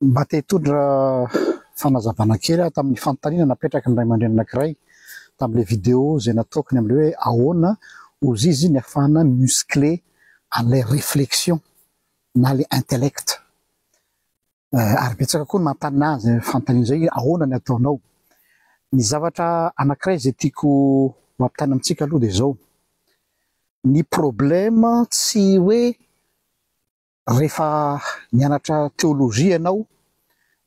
Mba te hitondra fanazavana kely aho tamin'ny fanontaniana napetraky ny ray aman-dreny anankiray tamin'ilay vidéo izay nataoko ny amin'ilay hoe ahoana hozy izy ny ahafahana muscler an'ilay réflexion na ilay intellect. Ary betsaka koa ny manontany ahy izay fanontaniana izay hoe ahoana ny ataonao. Ny zavatra anankiray izay tiako ho ampitaina amintsika aloha dia izao, ny problème tsy hoe rehefa nianatra théologie ianao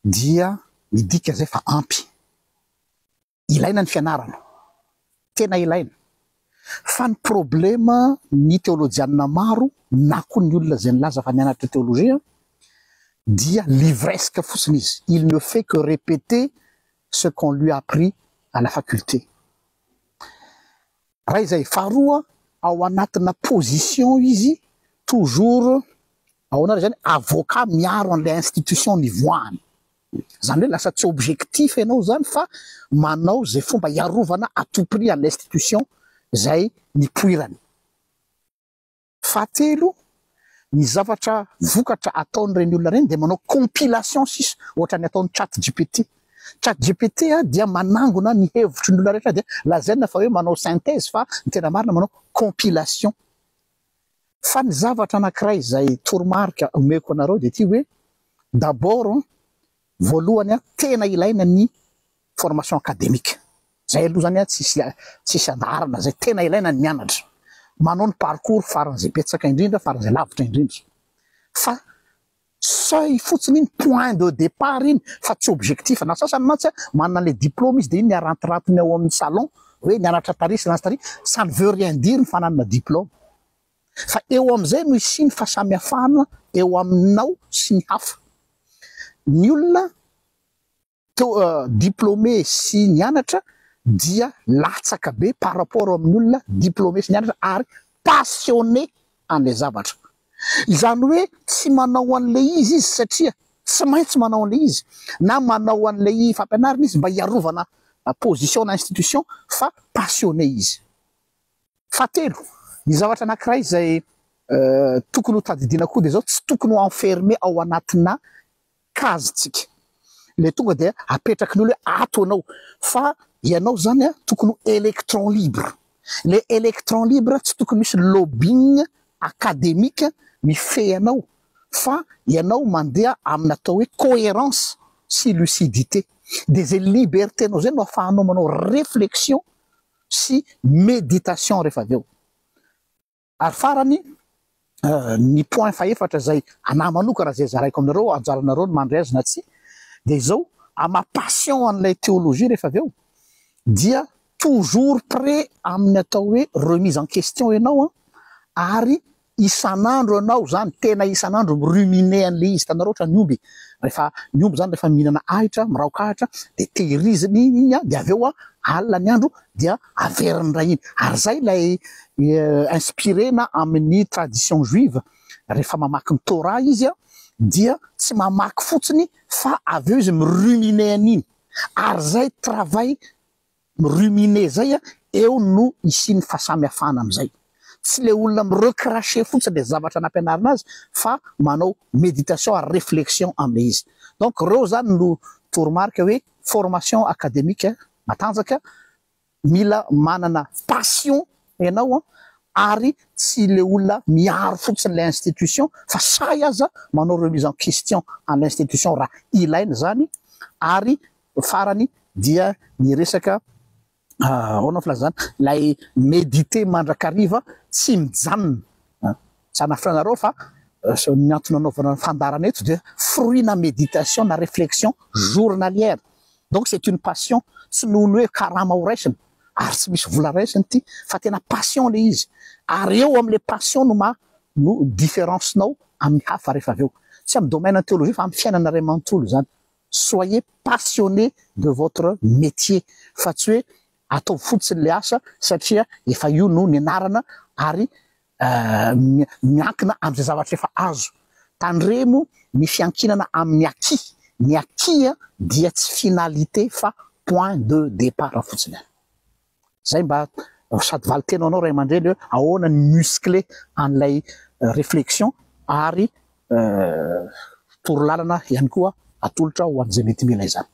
dia midika izay fa ampy. Ilaina ny fianarana, tena ilaina. Fa ny problème ny teolojianina maro na koa ny olona izay nilaza fa nianatra théologie dia livresque fotsiny izy, il ne fait que répéter ce qu'on lui a appris à la faculté. Ray izay, faharoa ao anatina position izy toujours ahoana ary zany avocat miaro an'ilay institution nivoahany. Zany hoe lasa tsy objectif ianao zany fa manao zay fomba hiarovana à tout prix an'ilay institution zay nipoirany. Fahatelo, ny zavatra vokatra ataon'ireny olona ireny dia manao compilation sisa, ohatran'ny ataon'ny chat gpt. Chat gpt dia manangona ny hevitry ny olona rehetra dia lazaina fa hoe manao synthèse fa ny tena marina manao compilation. Fa ny zavatra anankiray izay toromarika omeko anareo dia ity hoe d'abord voalohany tena ilaina ny formation académique. Zay aloha zany tsisy tsisy andaharana zay, tena ilaina ny mianatra. Manao ny parcours faran'izay betsaka indrindra, faran'izay lavitra indrindra. Fa seuil fotsiny iny, point de départ iny fa tsy objectif. Na sasany mantsy manana an'ilay diplôme izy dia iny ny arantirantiny ao amin'ny salon hoe nianatra tary sy nianatra tary, ça ne veut rien dire ny fananana diplôme. Fa eo amin'izay no hisian'ny fahasamihafana eo aminao sy ny hafa. Ny olona teo diplômé sy nianatra dia latsaka be par rapport amin'ny olona diplômé sy nianatra ary passionné an'ilay zavatra. Izany hoe tsy manao an'ilay izy izy satria tsy maintsy manao an'ilay izy na manao an'ilay fampianarana izy mba hiarovana position na institution fa passionné izy. Fahatelo, ny zavatra anankiray izay tokony ho tadidiana koa dia izao, tsy tokony ho enfermé ao anatina case tsika. Ilay tonga dia apetraky ny olona hoe ato ianao fa ianao izany tokony ho électron libre. Ilay électron libre tsy tokony misy lobbying académique mifehy anao fa ianao mandeha amin'ny atao hoe cohérence sy lucidité. Dia izay liberté-nao izay no ahafahanao manao réflexion sy méditation rehefa avy eo. Ary farany, ny point fahefatra izay anah manokana izay zaraiko aminareo, anjaranareo ny mandray azy na tsia, dia izao, amin'ny maha passion an'ilay théologie rehefa avy eo, dia toujours prêt amin'ny atao hoe remise en question ianao an, ary Isan'andro ianao izany, tena isan'andro mi-ruminer an'ilay izy. Hitanareo ohatra ny omby, rehefa, ny omby izany rehefa mihinana ahitra, miraoka ahitra, dia tehiriziny iny an, dia avy eo an, alina ny andro dia averiny indray iny. Ary izay ilay inspirena amin'ny tradition juive, rehefa mamaky ny Torah izy an, dia tsy mamaky fotsiny fa avy eo izy mi-ruminer an'iny. Ary izay travail Mi-ruminer zay a, eo no hisian'ny fahasamihafana amin'izay. Tsy le olona mi-recracher fotsiny le zavatra nampianarina azy fa manao méditation ary réflexion amin'ilay izy. Donc reo zany no toromarika hoe formation académique matanjaka, mila manana passion ianao an, ary tsy le olona miaro fotsiny le institution fa sahy aza manao remise en question an'ilay institution raha ilaina izany ary farany dia ny resaka ahoana ny filazana ilay méditer mandrakariva tsy mijanona tsy hanafina anareo fa ny antony anaovana ny fandaharana eto dia fruit na méditation na réflexion journalière donc c'est une passion tsy noho ny hoe karama ho raisina ary tsy misy vola raisina ity fa tena passion ilay izy ary eo amin'ilay passion no maha no différence nao amin'ny hafa rehefa avy eo tsy amin'ny domaine théologie fa amin'ny fiainana iray manontolo izany soyez passionné de votre métier fa tsy hoe ataovy fotsiny le asa satria efa io no nianarana ary miankina amin'izay zavatra efa azo. Tandremo ny fiankinana amin'ny acquis, ny acquis dia tsy finalité fa point de départ fotsiny. Zay mba sady valin-teny ho anao ray aman-dreny hoe ahoana ny muscler an'ilay réflexion ary torolalana ihany koa Atolotra ho an'izay mety mila izany.